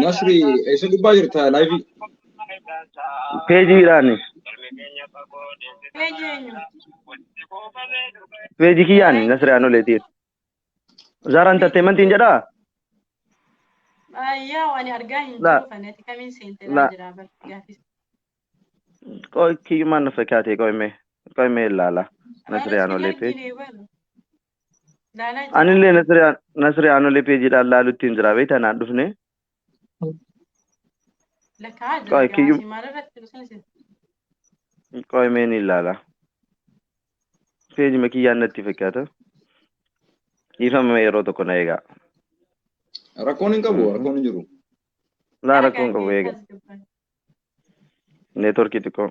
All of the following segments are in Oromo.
Nasri, eessa gubbaa jirta live? Peejiidhaani. Peejii eenyu? Peejii kiyyaani Nasri Aanoleetiin. Zaara Entertainmentiin jedhaa? Ayyaa waan argaa hin La. jiru kanatti kamiin seentee La. jira bar gaafis. Qoy kiyyumaan na fakkaate qoy mee ilaala. Nasri Aanolee peeji. Argine bara. Laalaa jira. Anillee Nasri Aanolee peejiidhaan laalutti hin jira beektaa naan dhufne. Lakkaa jira Qoy kiyyu gaafii maalirratti dhusan isin? qoy mee ni ilaala. Peejima kiyyaan natti fakkaata. Dhiifama yeroo tokko na eegaa. Rakkoon hin qabu, rakkoon hin jiru. Laa rakkoon qabu eega. Neetworkii xiqqoo.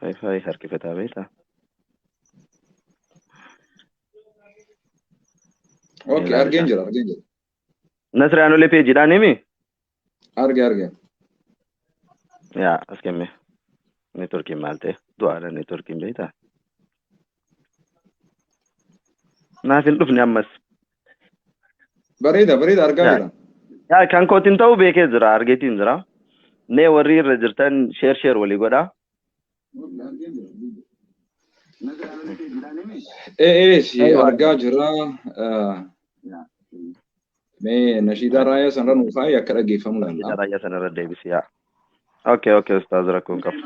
Waayifaayi harkifataa beektaa. Okay, argeen jira, argeen jira. Nasri Aanolee peejiidhaan himi? Arge, arge. Yaa as kenne. Neetworkiin maal ta'e? Du'aadha neetworkiin beektaa. Naaf hin dhufne ammas. Bareeda, bareeda argaa jira. Yaa kan kootiin ta'uu beekee jira argeetiin jira. Mee warri irra jirtan sheer sheer walii godhaa. Ee, si argaa jira. Mee nashiidaa raayyaa sanarra nuuf kaa'i akka dhaggeeffamu Nashiidaa laalla. raayyaa sanarra deebisi yaa. Okay okay ustaaz rakkoon qabu.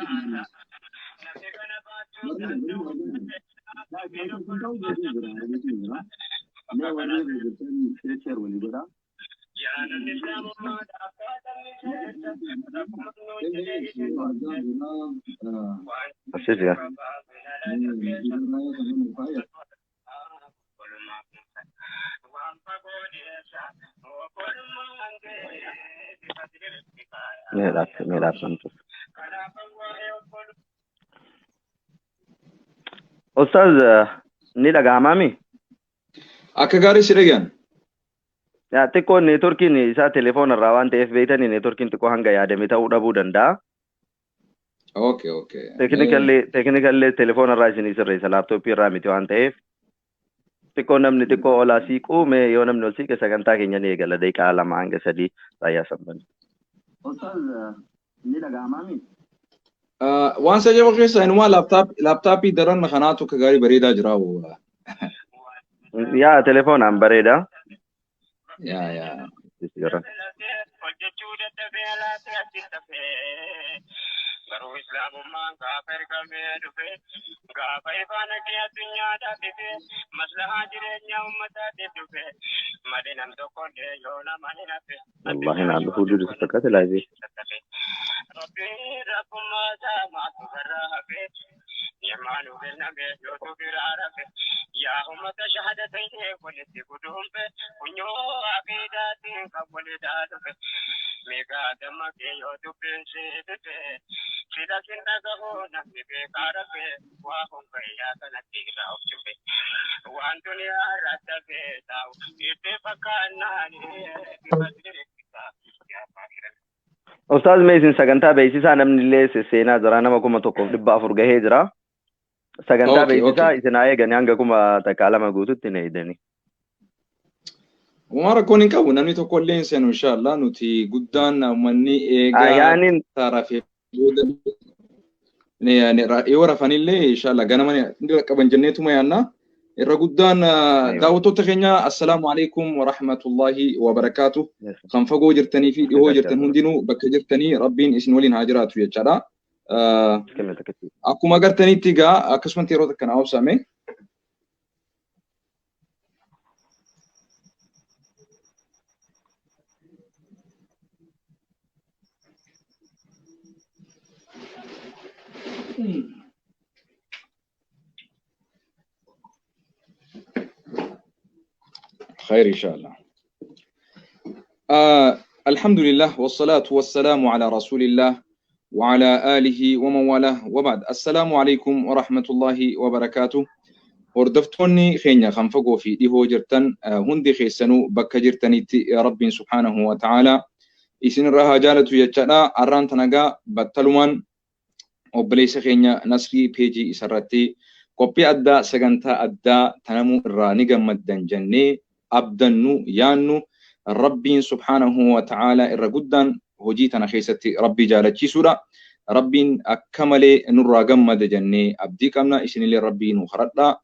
Asis yaa. Mee dhaaf mee dhaaf santu. Ustaaz ni dhaga'amaami? Akka gaarii si dhagayan. Yaa xiqqoo neetworkiin isaa telefoona irraa waan ta'eef beektanii neetworkiin xiqqoo hanga yaadame ta'uu dhabuu danda'a. Okay, okay. Teeknikallee teeknikallee telefoona irraa isinii sirreessa laaptooppii irraa miti waan ta'eef xiqqoo namni xiqqoo olaa siiquu mee yoo namni ol siiqe sagantaa keenya ni eegala daqiiqaa 2 hanga 3 raayyaa sabban. Waan isa jaba keessa inumaa laaptaappii daran kanaatu akka gaarii bareedaa jira. Yaa telefoonaan bareeda. Yaa yaa. Wallaahi naan dhufuu didu fakkaate laayivii. Ustaaz mee isin sagantaa beeksisaa namni illee seenaa jira nama 1400 gahee jira. Sagantaa Okay, beeksisaa okay. isin haa eegani hanga 1002 guututti hin eegdani. Uumaa rakkoon hin qabu namni tokko illee hin seenu inshallah nuti guddaan uummanni eegaa Ayaanin rafee booda yoo rafanillee inshallah ganama ni qaban jenneetuma yaanna. Irra guddaan daawwattoota keenya assalaamu alaikum wa rahmatullahi wa barakaatu. Kan fagoo jirtanii fi dhihoo jirtan hundinuu bakka jirtanii rabbiin isin waliin haa jiraatu jechaadha. Akkuma agartanitti egaa akkasumatti yeroo takka naa obsame. خير إن شاء الله. الحمد لله والصلاة والسلام على رسول الله وعلى آله ومن والاه وبعد. السلام عليكم ورحمة الله وبركاته. Hordoftoonni keenya kan fagoo fi dhihoo jirtan hundi keessanuu bakka jirtanitti Rabbiin subhaanahu wa ta'ala isinirraa haa jaalatu jechaadha. Arraan tanagaa battalumaan obboleessa keenya Nasrii peejii isarratti qophii addaa sagantaa addaa tanamuu irraa ni gammaddan jennee abdannu yaannu Rabbiin subhaanahu wa ta'ala irra guddaan hojii tana keessatti Rabbii jaalachiisuudha. Rabbiin akka malee nurraa gammada jennee abdii qabna. Isinillee Rabbii nu kadhadhaa.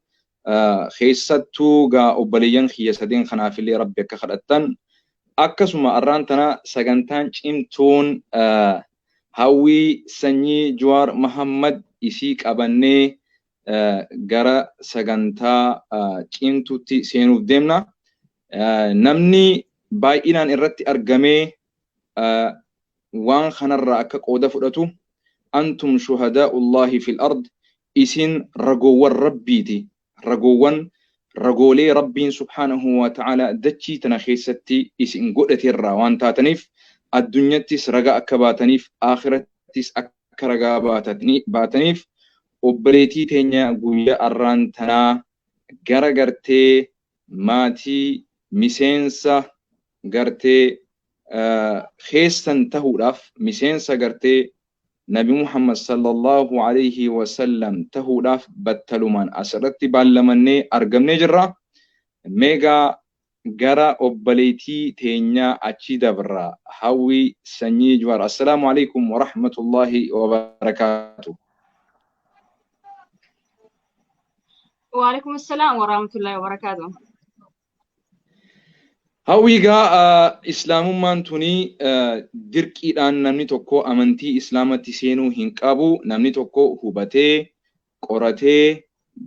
Keessattuu gaa obboleeyyan kiyya sadeen kanaafillee Rabbi akka kadhattan. Akkasuma arraan tana sagantaan cimtuun Hawwii Sanyii Jawaar Mahammad isii qabannee gara sagantaa cimtuutti seenuuf deemna. Namni baay'inaan irratti argamee waan kanarraa akka qooda fudhatu antum shuhadaa'ullahi fil ard isin ragoowwan rabbiiti. Ragoowwan ragoolee rabbiin subhaanahu wa ta'ala dachii tana keessatti isin godhateerraa waan taataniif addunyattis ragaa akka baataniif akhirattis akka ragaa baataniif obboleetii teenya guyyaa arraan tanaa gara gartee maatii miseensa gartee keessan tahuudhaaf miseensa gartee Nabi Muhammad sallallahu alayhi wa sallam tahuudhaaf battalumaan asirratti baallamannee argamnee jirra. Meegaa gara obboleetii teenyaa achi dabarra. Hawwii Sanyii Jawaar. Assalaamu alaikum wa rahmatullahi wa barakaatu. Waalaikum assalaam wa rahmatullahi wa barakaatu. Hawwii gaa islaamummaan tuni dirqiidhaan namni tokko amantii islaamatti seenuu hin qabu. Namni tokko hubatee, qoratee,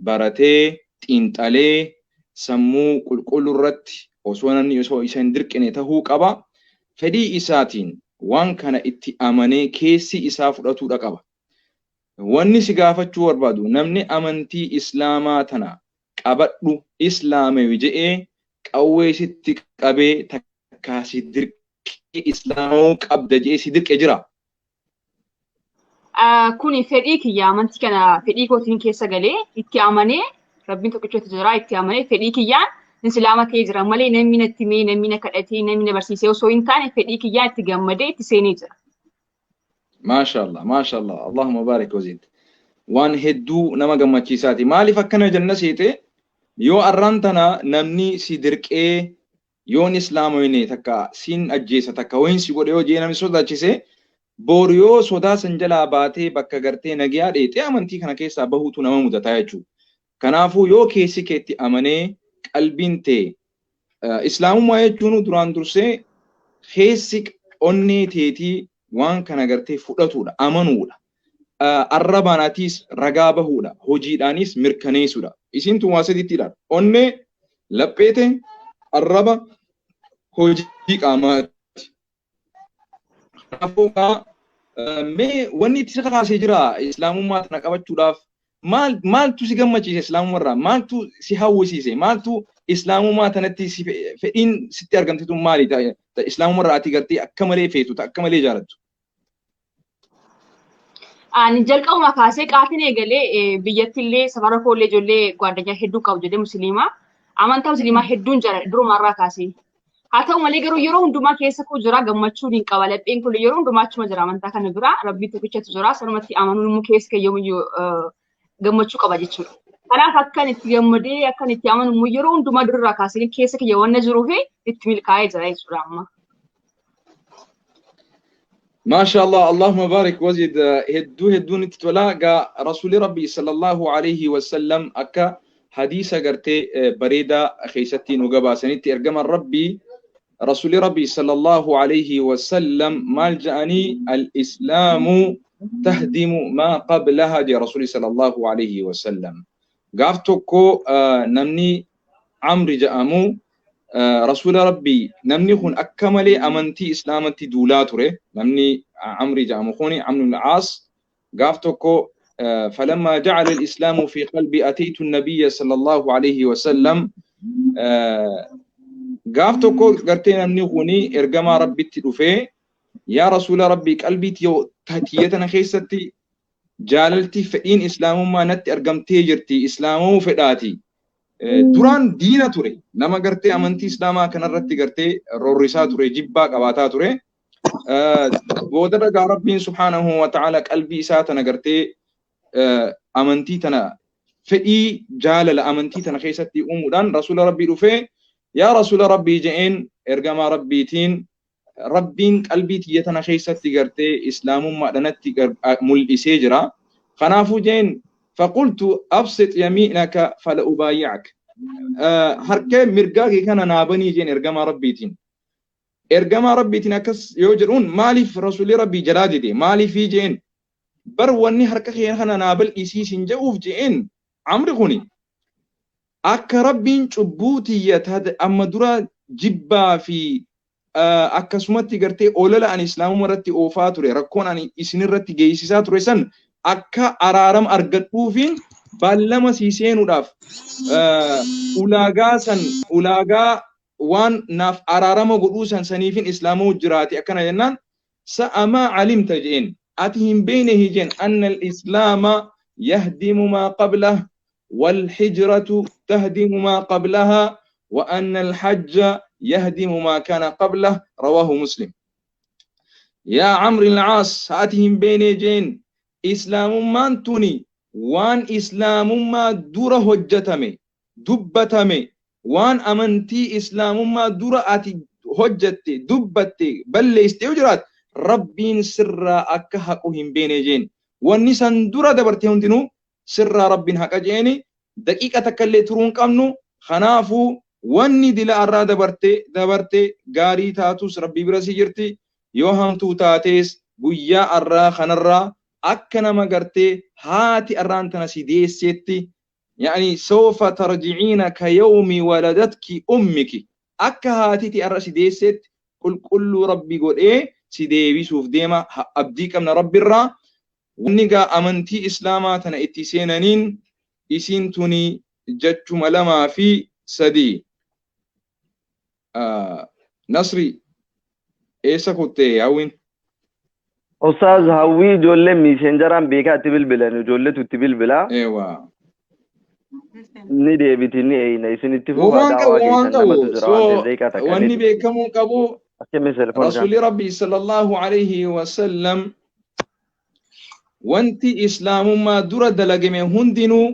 baratee, xiinxalee sammuu qulqulluu irratti osoo namni osoo isa hin dirqine tahuu qaba. Fedhii isaatiin waan kana itti amanee keessi isaa fudhatuudha qaba. Wanni si gaafachuu barbaadu namni amantii islaamaa tana qabadhu islaamee je'ee qawwee sitti qabee takkaa si dirqee islaamuu qabda je'ee si dirqe jira. Kuni fedhii kiyya amantii kana fedhii kootiin keessa galee itti amanee Rabbiin tokkichatu jira itti amanee fedhii kiyyaan islaama ta'ee jira malee namni natti himee namni na kadhatee namni na barsiisee osoo hin taane fedhii kiyyaan itti gammadee itti seenee jira. Maashaallah maashaallah Allahumma barik wazid. Waan hedduu nama gammachiisaati. Maaliif akkana jenna seete yoo arraan tana namni si dirqee yoon islaamooyne takka siin ajjeesa takka wayin si godhe yoo jee namni sodaachise boru yoo sodaa san jalaa baatee bakka gartee nagiyaa dheexee amantii kana keessaa bahuutu nama mudataa jechuudha. Kanaafuu yoo keessi keetti amanee qalbiin tee islaamummaa jechuun duraan dursee keessi onnee teetii waan kana gartee fudhatuudha amanuudha. Arrabaanaatiis ragaa bahuudha hojiidhaanis mirkaneessuudha. Isin tun waa sadiittidha. Onnee lapheete arraba hojii qaamaati. Kanaafuu mee wanni itti si kakaasee jira islaamummaa tana qabachuudhaaf maaltu si gammachiise islaamummaa maaltu si hawwisiise maaltu islaamummaa tanatti si fedhiin sitti argamte tun maali islaamummaa irraa ati gartee akka malee feetu akka malee jaalattu. Ani jalqabuma kaasee qaatiin eegalee biyyattillee safara koollee ijoollee gwaaddanyaa hedduu qabu jedhee musliimaa amantaa musliimaa hedduun jira durumarraa kaasee. Haa ta'u malee garuu yeroo hundumaa keessa koo jira gammachuun hin qaba lapheen kun yeroo hundumaa achuma jira amantaa kana bira rabbii tokkichatu jira sanumatti amanuun immoo keessa kee yoomiyyuu gammachuu qaba jechuudha. Kanaaf akkan itti gammadee akkan itti amanu immoo yeroo hundumaa durirraa kaasee keessa kiyya wanna jiruu fi itti milkaa'ee jira jechuudha amma. ما شاء الله اللهم بارك وزد هدو هدو نتتولا قا رسول ربي صلى الله عليه وسلم أكا حديثة قرتي بريدة خيستي نقبا سنتي إرقم ربي رسول ربي صلى الله عليه وسلم مال جاني الإسلام تهدم ما قبلها دي رسول صلى الله عليه وسلم قافتكو نمني عمرو جأمو رسول ربي نمني خون أكمل أمنتي إسلامتي دولاتره نمني عمرو جأمو خوني عمرو بن العاص قافتكو فلما جعل الإسلام في قلبي أتيت النبي صلى الله عليه وسلم قافتكو قرتي نمني خوني إرجما ربي تلوفي يا رسول ربي قلبي تيتنا خيستي جاللتي فإن إسلام ما نت أرقمتي جرتي إسلامو فداتي duraan diina ture nama gartee amantii islaamaa kanarratti gartee roorrisaa ture jibbaa qabaataa ture booda dhagaa rabbiin subhaanahu wa ta'ala qalbii isaa tana gartee amantii tana fedhii jaalala amantii tana keessatti uumuudhaan rasuula rabbii dhufee yaa rasuula rabbii je'een ergamaa rabbiitiin rabbiin qalbii tiyya tana keessatti gartee islaamummaadhanatti mul'isee jira kanaafuu je'een فقلت أبسط يمينك فلأبايعك هركه مرقاكي كان نابني جين إرقما ربيتين إرقما ربيتين أكس يوجرون مالي في رسول ربي جلادي دي مالي في جين بر وني هركه كان نابل إسيسين جوف جين عمري خوني أكا ربين شبوتي يتهد أما درا جبا في akkasumatti gartee olola ani islaamuma irratti oofaa ture rakkoon ani isinirratti geessisaa ture san akka araarama argadhuufiin baallama sii seenuudhaaf ulaagaa san ulaagaa waan naaf araarama godhuu san saniifin islaamuu jiraate akkana jennaan sa'amaa calimta je'een ati hin beekne hijeen anna al-islaama yahdimu maa qablah والحجرة تهدم ما قبلها وأن الحج يهدم ما كان قبله رواه مسلم. يا عمرو العاص هاتهم بين جين إسلام ما توني وان إسلام ما دور هجتمي دبتمي وان أمنتي إسلام ما دور أتي هجتي دبتي بل استوجرات ربين سر أكهقهم بين جين والنسان دور دبرتهم دينو سر ربين حق جيني دقيقة تكلي ترون قمنو خنافو wanni dila arraa dabarte gaarii taatus rabbii bira si jirti yoo hamtuu taates guyyaa arraa kanarraa akka nama gartee haati arraan tana si deesseetti yaani sawfa tarji'iina ka yawmi waladatki ummiki akka haatiti arra si deesseetti qulqulluu rabbi godhee si deebisuuf deema abdii qabna rabbirraa wanni gaa amantii islaamaa tana itti seenaniin isiin tuni jechuma 2 fi 3 Nasri eessa kuttee hawwiin? Ustaaz hawwii ijoollee miiseenjaraan beekaatti bilbilan ijoolleetu itti bilbila. Eewwa. Ni deebiti ni eeyna isinitti fufa daawaa keessan namatu jira waan ta'eef daqiiqaa takka. Wanni beekamuu qabu Rasuulli Rabbii sallallahu alayhi wa sallam wanti islaamummaa dura dalagame hundinuu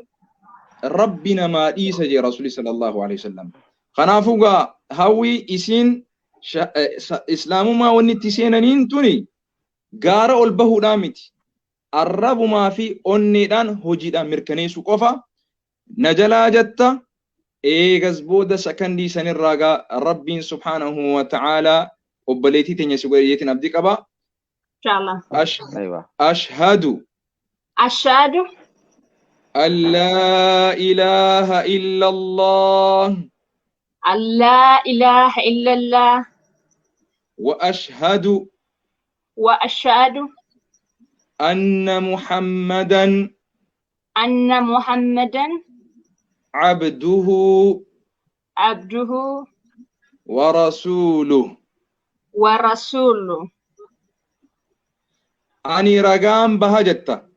Rabbi namaa dhiisa jee Rasuulli sallallahu alayhi wa sallam. Kanaafuu gaa hawwi isiin islaamummaa wanni itti seenaniin tuni gaara ol bahuudhaan miti. Arrabumaa fi onneedhaan hojiidhaan mirkaneessuu qofa. Na jalaa jetta eegas booda sakandii sanirraa gaa Rabbiin subhaanahu wa ta'aalaa obboleettii teenya si godhe jeetiin abdii qaba. Inshallah. Ashhadu. Ashhadu. أن لا إله إلا الله. أن لا إله إلا الله. وأشهد. وأشهد. أن محمدا. أن محمدا. عبده. عبده. ورسوله. ورسوله. أني رقام بهجته.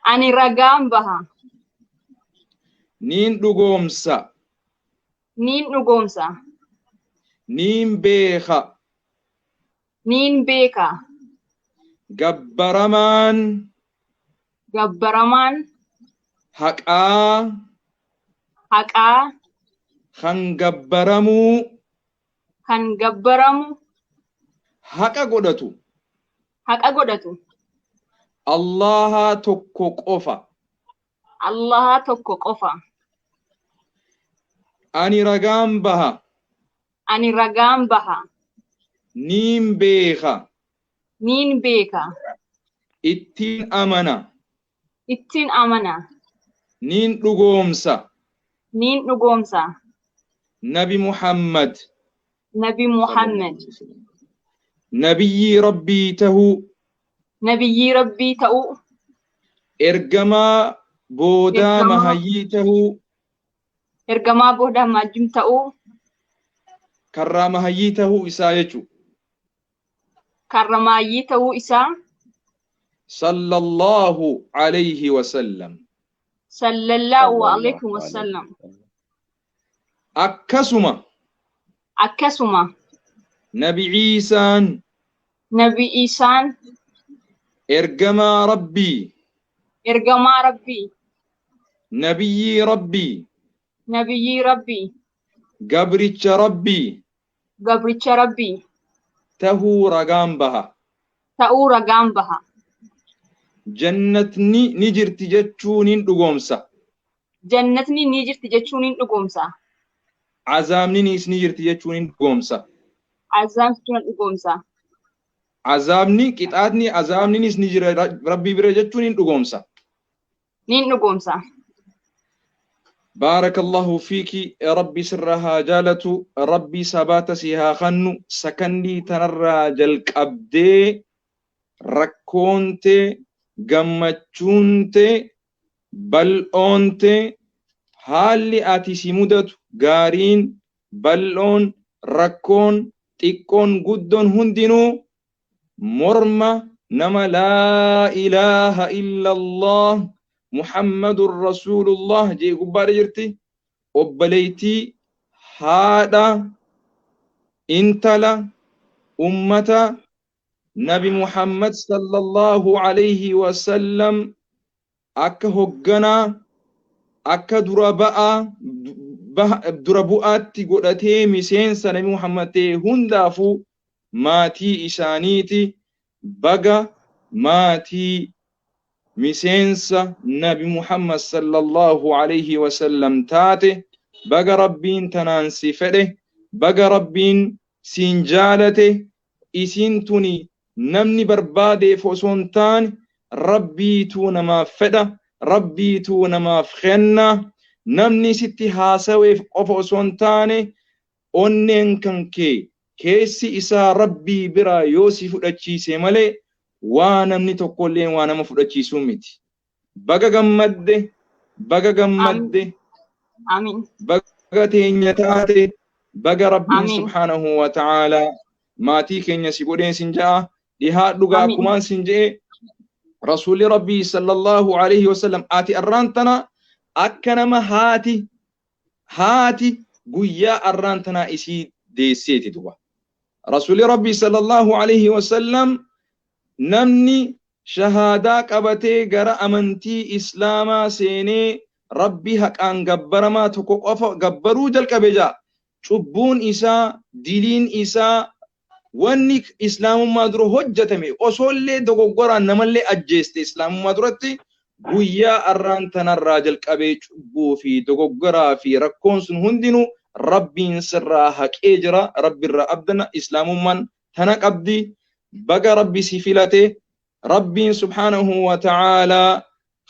Ani ragaan baha. Niin dhugoomsa. Niin dhugoomsa. Niin beeka. Niin beeka. Gabbaramaan. Gabbaramaan. Haqaa. Haqaa. Kan gabbaramuu. Kan gabbaramu. Haqa godhatu. Haqa godhatu. Allaha tokko qofa. Allaha tokko qofa. Ani ragaan baha. Ani ragaan baha. Niin beeka. Niin beeka. Ittiin amana. Ittiin amana. Niin dhugoomsa. Niin dhugoomsa. Nabi Muhammad. Nabi Muhammad. Nabiyyii Rabbii tahuu. Nabiyyii Rabbii ta'uu. Ergamaa boodaa mahayyii tahuu. Ergamaa boodaa maajjum ta'uu. Karraa mahayyii tahuu isaa jechuu. Karra maayyii ta'uu isaa. Sallallahu alayhi wa sallam. Sallallahu alayhi wa sallam. Akkasuma. Akkasuma. Nabi Iisaan. Nabi Iisaan. Ergamaa Rabbii. Ergamaa Rabbii. Nabiyyii Rabbii. Nabiyyii Rabbii. Gabricha Rabbii. Gabricha Rabbii. Tahuu ragaan baha. Ta'uu ragaan baha. Jannatni ni jirti jechuun hin dhugoomsa. Jannatni ni jirti jechuun hin dhugoomsa. Azaabninis ni jirti jechuun hin dhugoomsa. Azaabni ni dhugoomsa. Azaabni qixaatni azaabninis ni jira Rabbii bira jechuun hin dhugoomsa. Ni dhugoomsa. Baarakallahu fiiki Rabbi sirra haa jaalatu Rabbi sabaata si haa kennu sakandii tanarraa jalqabdee rakkoonte gammachuunte bal'oonte haalli ati si mudatu gaariin bal'oon rakkoon xiqqoon guddoon hundinuu morma nama laa ilaaha illallah Muhammadur Rasulullah jee gubbaadha jirti. Obboleettii haadha intala ummata Nabi Muhammad sallallahu alayhi wa sallam akka hogganaa akka dura bu'aatti godhatee miseensa Nabi Muhammad ta'e hundaafuu maatii isaaniiti. Baga maatii miseensa Nabi Muhammad sallallahu alayhi wa sallam taate baga Rabbiin tanaan si fedhe baga Rabbiin siin jaalate isiin tuni namni barbaadeef osoo hin taane Rabbiituu namaaf fedha Rabbiituu namaaf kenna namni sitti haasaweef qofa osoo hin taane onneen kan kee keessi isaa Rabbii biraa yoo si fudhachiise malee waa namni tokkollee waa nama fudhachiisuu miti. Baga gammadde, baga gammadde, Amiin. Baga teenya taate, baga Rabbiin subhaanahu wa ta'aalaa maatii keenya si godheen sin ja'a, dhihaadhu gaa akkumaan sin je'e Rasuulli Rabbii sallallahu alayhi wa sallam ati arraan tana akka nama haati guyyaa arraan tanaa isii deesseeti duba. Rasuulli Rabbii sallallahu alayhi wa sallam namni shahaadaa qabatee gara amantii Islaamaa seenee Rabbi haqaan gabbaramaa tokko qofa gabbaruu jalqabe ja'a. Cubbuun isaa, diliin isaa, wanni Islaamummaa dura hojjetame osoollee dogoggoraan namallee ajjeeste Islaamummaa duratti guyyaa arraan tanarraa jalqabee cubbuu fi dogoggoraa fi rakkoon sun hundinuu Rabbiin sirraa haqee jira. Rabbirraa abdana Islaamummaan tana qabdi. Baga Rabbi si filate Rabbiin subhaanahu wa ta'aalaa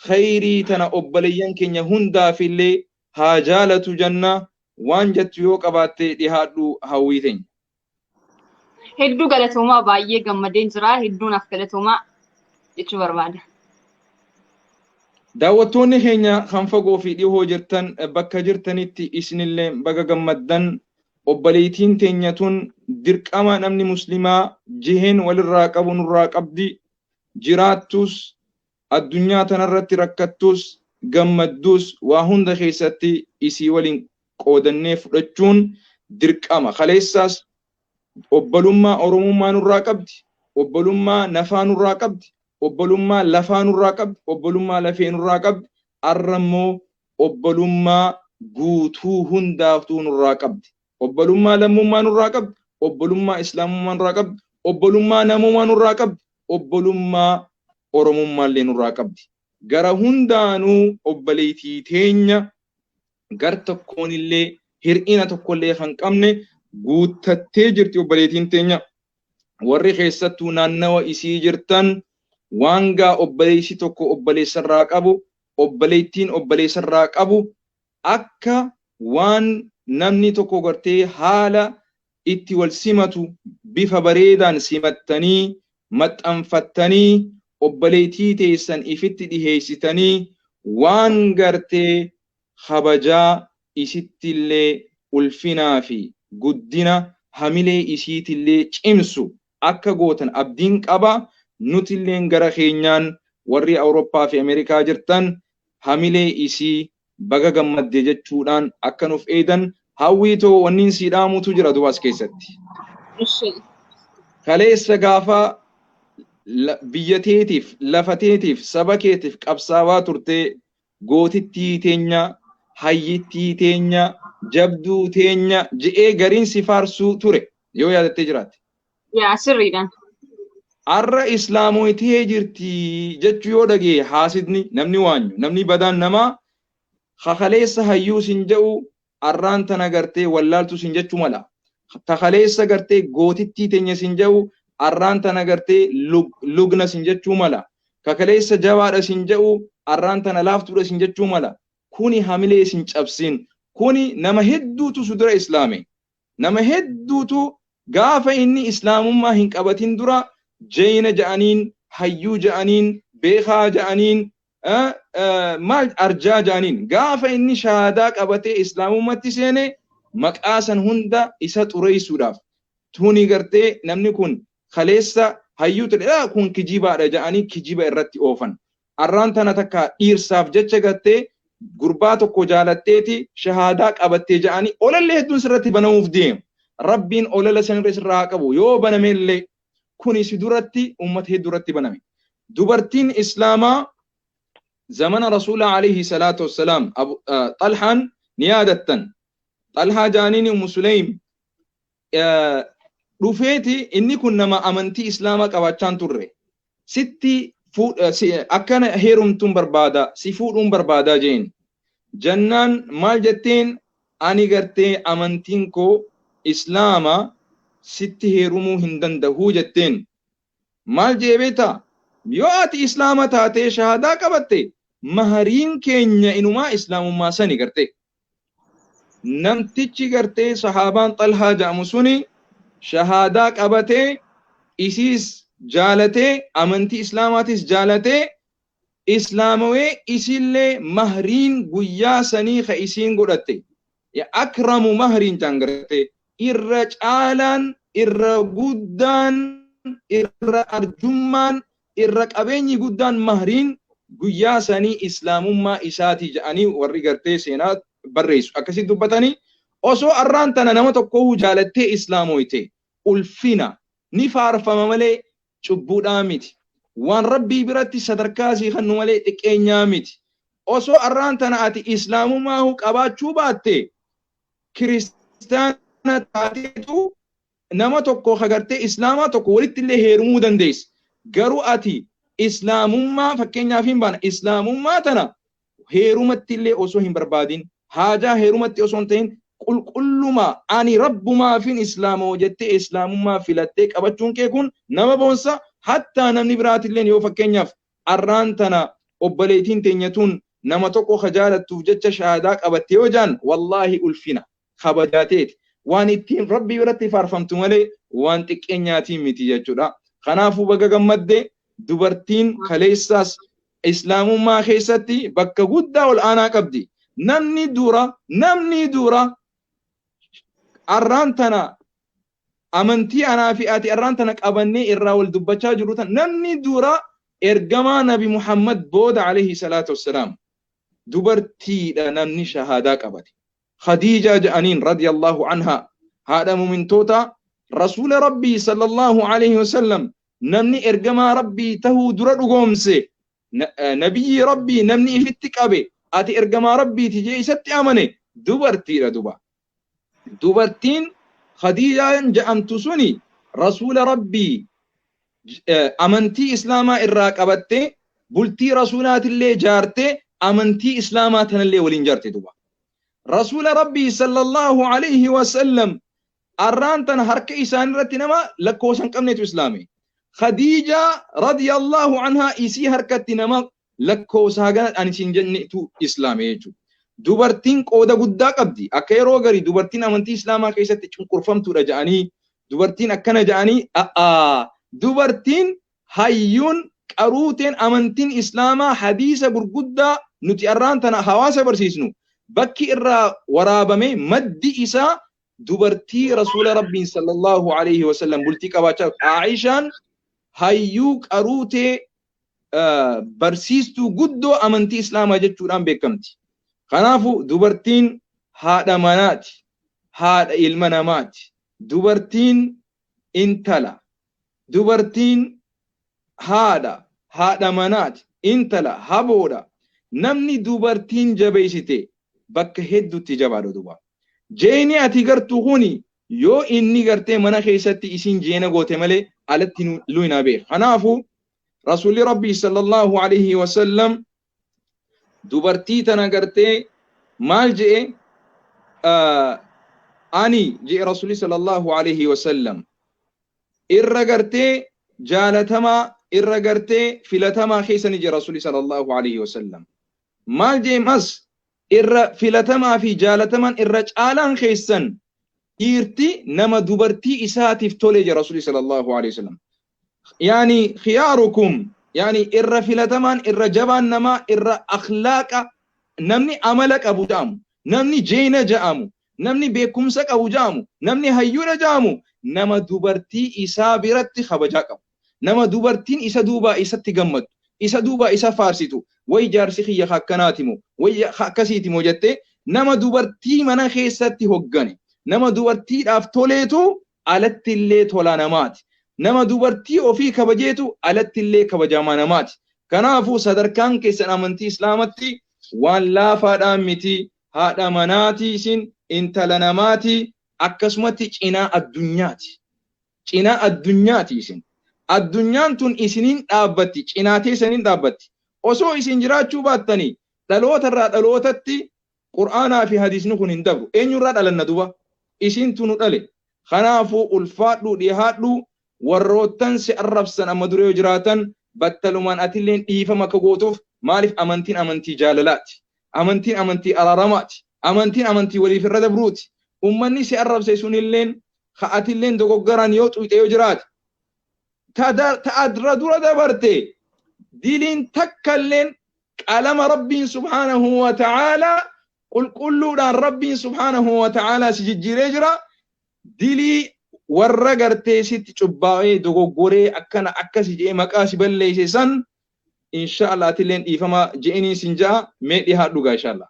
khayrii tana obboleeyyan keenya hundaafillee haa jaalatu janna waan jettu yoo qabaatte dhihaadhu hawwii teenya. Hedduu galatoomaa baay'ee gammadeen jira. Hedduu naaf galatoomaa jechuu barbaada. Daawwattoonni keenya kan fagoo fi dhihoo jirtan bakka jirtanitti isinillee baga gammaddan obboleettiin teenya tun dirqama namni muslimaa jiheen walirraa qabu nurraa qabdi jiraattus addunyaa tanarratti rakkattus gammaddus waa hunda keessatti isii waliin qoodannee fudhachuun dirqama. Kaleessaas obbolummaa Oromummaa nurraa qabdi, obbolummaa nafaa nurraa qabdi, obbolummaa lafaa nurraa qabdi, obbolummaa lafee nurraa qabdi. Arra immoo obbolummaa guutuu hundaaftuu nurraa qabdi. Obbolummaa lammummaa nurraa qabdi. Obbolummaa islaamummaa nurraa qabdi. Obbolummaa namummaa nurraa qabdi. Obbolummaa oromummaallee nurraa qabdi. Gara hundaanuu obboleettii teenya gar tokkoonillee hir'ina tokkollee kan qabne guuttattee jirti obboleettiin teenya. Warri keessattuu naannawa isii jirtan waan gaa obboleessi tokko obboleessarraa qabu, obboleettiin obboleessarraa qabu akka waan namni tokko gartee haala itti wal simatu bifa bareedaan simattanii maxxanfattanii obboleettii teessan ifitti dhiheessitanii waan gartee kabajaa isittillee ulfinaa fi guddina hamilee isiitillee cimsu akka gootan abdiin qaba. Nutilleen gara keenyaan warri Awurooppaa fi Ameerikaa jirtan hamilee isii baga gammadde jechuudhaan akka nuuf eedan hawwiitoo wanniin sii dhaamutu jira dubaas keessatti. Kaleessa gaafa biyya teetiif, lafa teetiif, saba keetiif qabsaawaa turtee gootittii teenya, hayyittii teenya, jabduu teenya je'ee gariin si faarsuu ture yoo yaadattee jiraatte. Yaa sirriidhaan. Arra islaamoytee jirti jechuu yoo dhagee haasidni namni waanyu namni badaan namaa kakaleessa hayyuu sin jedhu arraan tana gartee wallaaltu sin jechuu mala. Takaleessa gartee gootittii teenya sin jedhu arraan tana gartee lugna sin jechuu mala. Kakaleessa jabaadha sin jedhu arraan tana laaftuudha sin jechuu mala. Kuni hamilee sin cabsin. Kuni nama hedduutu su dura islaame. Nama hedduutu gaafa inni islaamummaa hin qabatin dura jeyna ja'aniin, hayyuu ja'aniin, beekaa ja'aniin, maal arjaa ja'aniin gaafa inni shahaadaa qabatee islaamummaatti seene maqaa san hunda isa xureessuudhaaf tuni gartee namni kun kaleessa hayyuu ture kun kijibaadha ja'anii kijiba irratti oofan. Arraan tana takka dhiirsaaf jecha gartee gurbaa tokko jaalatteeti shahaadaa qabattee ja'anii olallee hedduun sirratti banamuuf deemu. Rabbiin olala sanirra sirraa haa qabu yoo banamellee kuni si duratti uummata hedduu irratti baname. Dubartiin Islaamaa zamana Rasuula alayhi salaatu wassalaam Xalhaan ni yaadattan. Xalhaa jaaniin Ummu Suleym dhufeeti inni kun nama amantii Islaamaa qabaachaa hin turre. Sitti akkana heerumtuun barbaada si fuudhuun barbaadaa jeen. Jannaan maal jetteen ani gartee amantiin koo Islaama sitti heerumuu hin danda'uu jetteen. Maal jee beektaa? Yoo ati Islaama taatee shahaadaa qabatte mahariin keenya inumaa Islaamummaa sani gartee. Namtichi gartee sahaabaan Xalhaa jedhamu suni shahaadaa qabatee isiis jaalatee amantii Islaamaatis jaalatee islaamawee isillee mahriin guyyaa sanii ka isiin godhatte. Akramu mahriin jaan gartee irra caalaan irra guddaan irra arjummaan irra qabeenyi guddaan mahriin guyyaa sanii islaamummaa isaatii jedhanii warri gartee seenaa barreessu akkasitti dubbatanii osoo arraan tana nama tokkoo jaalattee islaamoyte ulfina ni faarfama malee cubbuudhaa miti. Waan rabbii biratti sadarkaa sii kennu malee xiqqeenyaa miti. Osoo arraan tana ati islaamummaa qabaachuu baatte kiristaana taateetu nama tokko agartee islaamaa tokko walitti illee heerumuu dandeessa. Garuu ati islaamummaa fakkeenyaaf hin baana islaamummaa tana heerumatti illee osoo hin barbaadin haajaa heerumatti osoo hin ta'in qulqulluma ani rabbumaafin islaamoo jettee islaamummaa filattee qabachuun kee kun nama boonsa. Hattaa namni biraatillee yoo fakkeenyaaf arraan tana obboleettiin teenyatuun nama tokko ka jaalattuuf jecha shahaadaa qabatte yoo jaan wallaahi ulfina kabajaateeti. Waan ittiin rabbii biratti faarfamtu malee waan xiqqeenyaatiin miti jechuudha. Kanaafuu baga gammadde dubartiin kaleessaas islaamummaa keessatti bakka guddaa ol aanaa qabdi. Namni dura arraan tana amantii anaa fi ati arraan tana qabannee irraa wal dubbachaa jiru tan namni dura ergamaa Nabi Muhammad booda alayhi salaatu wassalaam dubartiidha namni shahaadaa qabate. Khadiijaa jedhaniin radiyallahu anha haadha mumintoota rasuula rabbii sallallahu alayhi wasallam namni ergamaa rabbii tahuu dura dhugoomse. Nabiyyi Rabbii namni ifitti qabe ati ergamaa Rabbiiti jee isatti amane dubartiidha duba. Dubartiin Khadiijaan ja'amtu suni Rasuula Rabbii amantii Islaamaa irraa qabattee bultii Rasuulaatillee jaartee amantii Islaamaa tanallee waliin jaarte duba. Rasuula Rabbii sallallahu alayhi wasallam arraan tana harka isaanirratti nama lakkoofsa hin qabnetu islaame. Khadiijaa radiyallahu anhaa isii harkatti nama lakkoofsa hagana ani siin jennetu islaame jechuudha. Dubartiin qooda guddaa qabdi. Akka yeroo garii dubartiin amantii Islaamaa keessatti cunqurfamtuudha ja'anii, dubartiin akkana ja'anii, a'aa dubartiin hayyuun qaruuteen amantiin Islaamaa hadiisa gurguddaa nuti arraan tana hawaasa barsiisnu bakki irraa waraabame maddi isaa dubartii Rasuula Rabbiin sallallahu alayhi wasallam bultii qabaachaa. Aishaan hayyuu qaruutee barsiistuu guddoo amantii Islaamaa jechuudhaan beekamti. Kanaafuu dubartiin haadha manaati, haadha ilma namaati. Dubartiin intala, dubartiin haadha, haadha manaati, intala, haboodha. Namni dubartiin jabeessite bakka hedduutti jabaadha duba. Jeeni ati gartuu kuni yoo inni gartee mana keessatti isin jeena goote malee alatti luyna beek. Kanaafuu Rasuulli Rabbii sallallahu alayhi wasallam dubartii tana gartee maal je'e? Ani je'e Rasuulli sallallahu alayhi wasallam irra gartee jaalatamaa, irra gartee filatamaa keessani je'e Rasuulli sallallahu alayhi wasallam. Maal je'e mas? Irra filatamaa fi jaalatamaan irra caalaan keessan dhiirti nama dubartii isaatiif tole je'e Rasuulli sallallahu alayhi wasallam. Yaani khiyaarukum, yaani irra filatamaan, irra jabaan namaa, irra akhlaaqa namni amala qabu ja'amu, namni jeena ja'amu, namni beekumsa qabu ja'amu, namni hayyuudha ja'amu nama dubartii isaa biratti kabajaa qabu, nama dubartiin isa duubaa isatti gammaddu, isa duubaa isa faarsitu, way jaarsi kiyya akkanaatimo, way akkasiitimo jettee nama dubartii mana keessatti hoggane, nama dubartiidhaaf toleetu alatti illee tola namaati. Nama dubartii ofii kabajeetu alatti illee kabajamaa namaati. Kanaafuu sadarkaan keessan amantii Islaamatti waan laafaadhaan miti. Haadha manaati isin, intala namaati, akkasumatti cinaa addunyaati. Cinaa addunyaati isin. Addunyaan tun isiniin dhaabbatti, cinaa teessaniin dhaabbatti. Osoo isin jiraachuu baattanii dhalootarraa dhalootatti Qur'aanaa fi hadiisni kun hin dabru. Eenyurraa dhalanna duba? Isintu nu dhale. Kanaafuu ulfaadhu, dhihaadhu. Warroottan si arrabsan amma dura yoo jiraatan battalumaan atilleen dhiifama akka gootuuf. Maaliif? Amantiin amantii jaalalaati. Amantiin amantii araaramaati. Amantiin amantii waliif irra dabruuti. Ummanni si arrabse sunilleen ka atilleen dogoggaraan yoo xuyxe yoo jiraate, ta dura dabarte diliin takkalleen qalama Rabbiin subhaanahu wa ta'aalaa qulqulluudhaan Rabbiin subhaanahu wa ta'aalaa si jijjiiree jira. Dilii warra gartee sitti cubbaa'ee dogoggoree akkana akkasi jedhee maqaa si balleesse san insha Allah atilleen dhiifama je'inii sin ja'a. Mee dhihaadhu gaa insha Allah.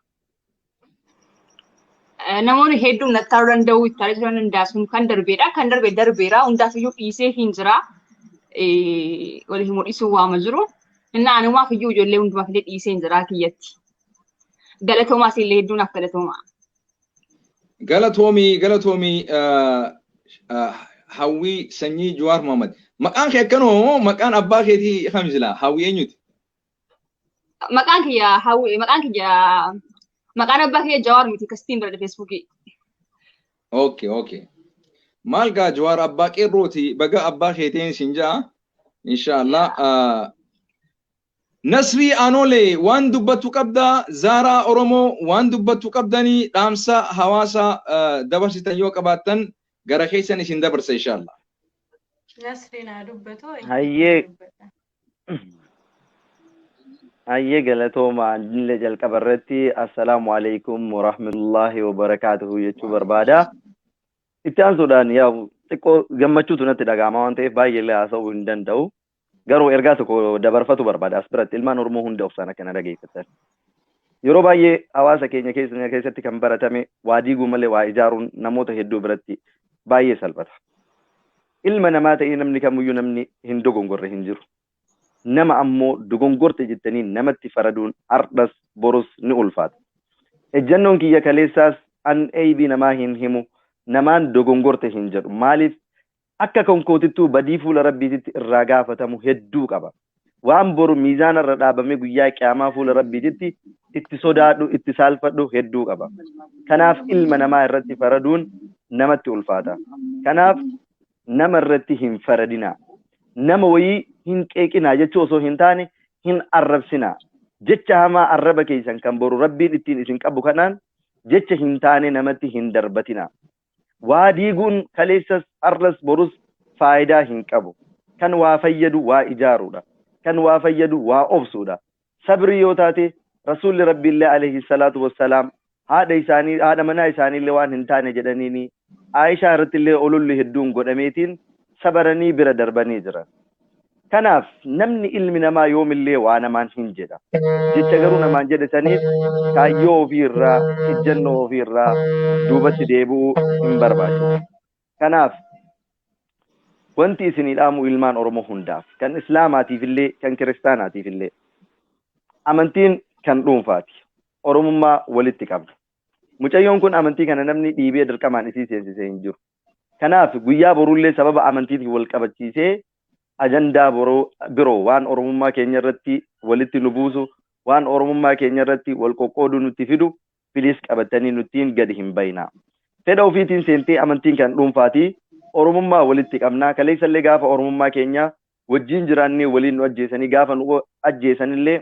Namoonni hedduun nattaaruu danda'u, itti taa'uu danda'a, sun kan darbeedha. Kan darbe darbeera. Hundaaf iyyuu dhiisee hin jira. Wal himuu dhiisuu waama jiru. Inni anumaaf iyyuu ijoollee hundumaaf illee dhiisee hin jira kiyyatti. Galatoomaas illee hedduun af galatoomaa. Galatoomii, galatoomii Hawwii sanyii Jawaar Muhammad. Maqaan kee akkanuma moo maqaan abbaa keetii kam silaa? Hawwii eenyuti? Maqaan kiyya Hawwii, maqaan kiyya, maqaan abbaa kiyya Jawaar miti, kastiin bira Feesbuukii. Okay. Maal gaa, Jawaar abbaa qeerrooti, baga abbaa keetiin sin ja'a. Insha Allah. Nasrii Anolee waan dubbattu qabdaa, Zaaraa Oromoo waan dubbattu qabdanii, dhaamsa hawaasa dabarsitan yoo qabaattan gara keessan isin dabarsa insha Allah. Nasriin haa dubbatu. Hayyee. Hayyee, galatooma. Illee jalqaba irratti assalaamu alaikum warahmatullahi wabarakaatuhu jechuu barbaada. Itti aansuudhaan yaa xiqqoo gammachuutu natti dhaga'ama waan ta'eef baay'ee illee haasa'uu hin danda'u. Garuu ergaa tokko dabarfatu barbaada as biratti, ilmaan Oromoo hunda obsaan akkana dhageeffatan. Yeroo baay'ee hawaasa keenya keessatti kan baratame waa diiguu malee waa ijaaruun namoota hedduu biratti baay'ee salphata. Ilma namaa ta'ee namni kamiyyuu namni hin dogongorre hin jiru. Nama ammoo dogongorte jettanii namatti faraduun ardhas borus ni ulfaata. Ejjannoon kiyya kaleessaas an eybii namaa hin himu, namaan dogongorte hin jedhu. Maaliif akka konkootittuu badii fuula rabbiititti irraa gaafatamu hedduu qaba. Waan boru miizaana irra dhaabamee guyyaa qiyaamaa fuula rabbiititti itti sodaadhu, itti saalfadhu hedduu qaba. Kanaaf ilma namaa irratti faraduun namatti ulfaata. Kanaaf nama irratti hin faradinaa. Nama wayii hin qeeqinaa jechuu osoo hin taane hin arrabsinaa. Jecha hamaa arraba keessan kan boru rabbiin ittiin isin qabu kanaan jecha hin taane namatti hin darbatinaa. Waa diiguun kaleessas har'as borus faayidaa hin qabu. Kan waa fayyadu waa ijaaruudha. Kan waa fayyadu waa obsuudha. Sabrii yoo taate rasuulli rabbiillee alayhi salaatu wassalaam haadha isaanii haadha manaa isaaniillee waan hin taane jedhaniini Aayishaa irrattillee ololli hedduun godhameetiin sabaranii bira darbanii jiran. Kanaaf namni ilmi namaa yoomillee waa namaan hin jedha. Jecha garuu namaan jedhe saniif kaayyoo ofii irraa, ejjennoo ofii irraa duubatti deebi'uu hin barbaachisu. Kanaaf wanti isinii dhaamu ilmaan Oromoo hundaaf, kan Islaamaatiif illee, kan Kiristaanaatiif illee amantiin kan dhuunfaati. Oromummaa walitti qabna. Mucayyoon kun amantii kana namni dhiibee dirqamaan isii seensisee hin jiru. Kanaaf guyyaa borullee sababa amantiitiin wal qabachiisee ajandaa biroo waan Oromummaa keenya irratti walitti nu buusu, waan Oromummaa keenya irratti wal qoqqooduu nutti fidu, please qabatanii nuttiin gadi hin bayinaa. Fedha ofiitiin seentee amantiin kan dhuunfaati. Oromummaa walitti qabnaa. Kaleessallee gaafa Oromummaa keenya wajjin jiraannee waliin nu ajjeesanii gaafa nu ajjeesanillee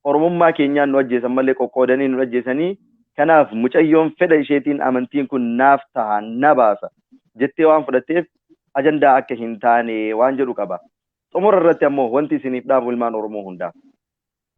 Oromummaa keenyaan nu ajjeesan malee qoqqoodanii nu ajjeesanii. Kanaaf mucayyoon fedha isheetiin amantiin kun naaf taha na baasa jettee waan fudhatteef ajandaa akka hin taane waan jedhu qaba. Xumura irratti ammoo wanti isiniif dhaamu ilmaan Oromoo hundaaf.